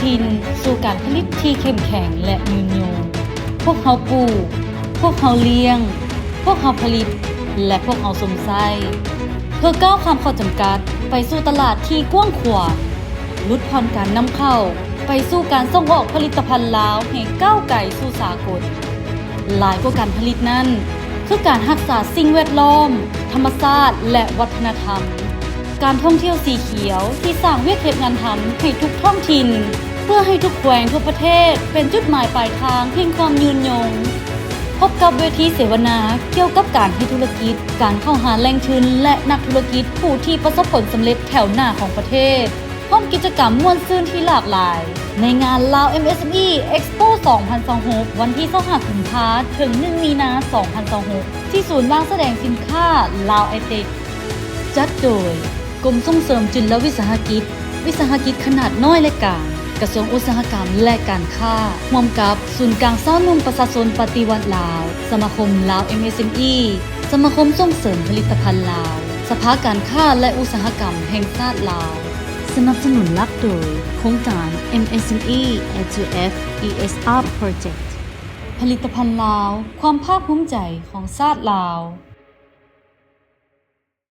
ຖິ່ນສູ່ການຜະລິດທີ່ເຂັ້ມແຂງ ແລະ ຍືນຍົງ. ພວກເຮົາປູກ, ພວກເຮົາລ້ຽງ, ພວກເຮົາຜະລິດ ແລະ ພວກເຮົາຊົມໃຊ້ ເພື່ອກ້າວຂ້າມຂໍ້ຈຳກັດໄປສູ່ຕະຫຼາດທີ່ກວ້າງຂວາງ, ຫຼຸດຜ່ອນການນຳເຂົ້າ ໄປສູ່ການສົ່ງອອກຜະລິດຕະພັນລາວໃຫ້ກ້າວໄກສູ່ສາກົນ. ຫຼາຍກວ່າການຜະລິດນັ້ນ ຄືການຮັກສາສິ່ງແວດລ້ອມ, ທຳມະຊາດ ແລະ ວັດທະນະທຳ, ການທ່ອງທ່ຽວສີຂຽວທີ່ສ້າງວຽກເຮັດງານທຳໃຫ້ທຸກທ້ອງຖິ່ນ ເພື່ອໃຫ້ທຸກແຂວງທົ່ວປະເທດເປັນຈຸດໝາຍປາຍທາງແຫ່ງຄວາມຍືນຍົງ. ພົບກັບເວທີເສວະນາກ່ຽວກັບການເຮັດທຸລະກິດ, ການເຂົ້າຫາແຫຼ່ງທຶນ ແລະ ນັກທຸລະກິດຜູ້ທີ່ປະສົບຜົນສຳເລັດແຖວໜ້າຂອງປະເທດ. ພ້ອມກິດຈະກຳມ່ວນຊື່ນທີ່ຫຼາກຫຼາຍ ໃນງານ Lao MSME Expo ສອງພັນຊາວຫົກ ວັນທີ ຊາວຫ້າ ກຸມພາ ເຖິງ ໜຶ່ງ ມີນາ ສອງພັນຊາວຫົກ ທີ່ສູນວາງສະແດງສິນຄ້າ Lao Itech ຈັດໂດຍ ກົມສົ່ງເສີມຈຸນລະວິສາຫະກິດ, ວິສາຫະກິດຂະໜາດນ້ອຍ ແລະ ກາງ, ກະຊວງອຸດສາຫະກຳ ແລະ ການຄ້າ ຮ່ວມກັບສູນກາງຊາວໜຸ່ມປະຊາຊົນປະຕິວັດລາວ, ສະມາຄົມ Lao MSME, ສະມາຄົມສົ່ງເສີມຜະລິດຕະພັນລາວ, ສະພາການຄ້າ ແລະ ອຸດສາຫະກຳແຫ່ງຊາດລາວ. ສະໜັບສະໜູນຫຼັກໂດຍໂຄງການ MSME Asia F E S R Project. ຜະລິດຕະພັນລາວ, ຄວາມພາກພູມໃຈຂອງຊາດລາວ.